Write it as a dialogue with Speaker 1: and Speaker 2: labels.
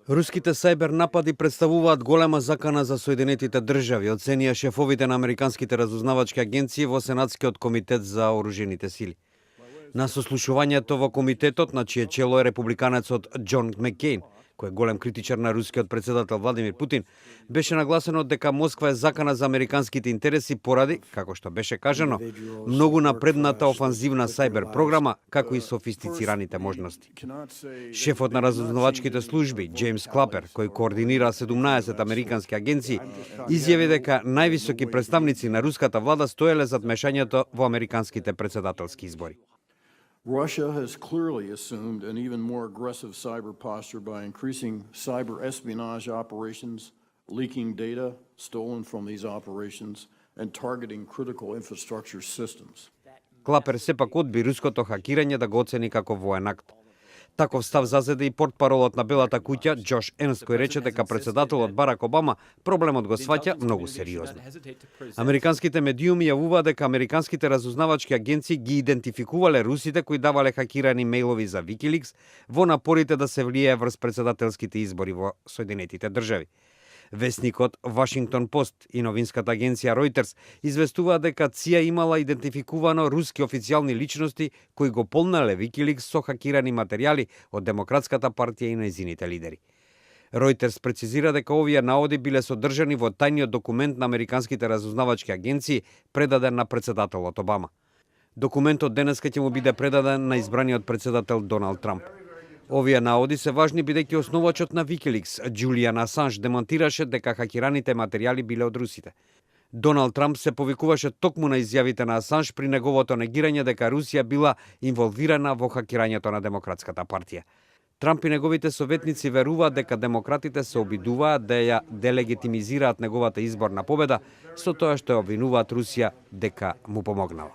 Speaker 1: Руските сајбер напади представуваат голема закана за Соединетите држави, оценија шефовите на американските разузнавачки агенции во Сенатскиот комитет за оружените сили. На сослушувањето во комитетот, на чие чело е републиканецот Џон Маккејн, кој е голем критичар на рускиот председател Владимир Путин, беше нагласено дека Москва е закана за американските интереси поради, како што беше кажано, многу напредната офанзивна сајбер програма, како и софистицираните можности. Шефот на разузнавачките служби, Џејмс Клапер, кој координира 17 американски агенции, изјави дека највисоки представници на руската влада стоеле зад мешањето во американските председателски избори.
Speaker 2: Russia has clearly assumed an even more aggressive cyber posture by increasing cyber espionage operations, leaking data stolen from these operations, and targeting critical infrastructure systems.
Speaker 1: Клапер сепак одби руското хакирање да го оцени како воен акт. Таков став зазеде и портпаролот на Белата куќа Џош Ернст, кој рече дека председателот Барак Обама проблемот го сваќа многу сериозно. Американските медиуми јавуваат дека американските разузнавачки агенции ги идентификувале русите кои давале хакирани мејлови за Wikileaks во напорите да се влијае врз председателските избори во Соединетите држави. Весникот Вашингтон Пост и новинската агенција Reuters известуваат дека ЦИА имала идентификувано руски официјални личности кои го полнале Wikileaks со хакирани материјали од Демократската партија и нејзините лидери. Reuters прецизира дека овие наоди биле содржани во тајниот документ на американските разузнавачки агенции предаден на председателот Обама. Документот денеска ќе му биде предаден на избраниот председател Доналд Трамп. Овие наоди се важни бидејќи основачот на Wikileaks, Џулијан Асанж, демонтираше дека хакираните материјали биле од русите. Доналд Трамп се повикуваше токму на изјавите на Асанж при неговото негирање дека Русија била инволвирана во хакирањето на Демократската партија. Трамп и неговите советници веруваат дека демократите се обидуваат да ја делегитимизираат неговата изборна победа со тоа што ја обвинуваат Русија дека му помогнала.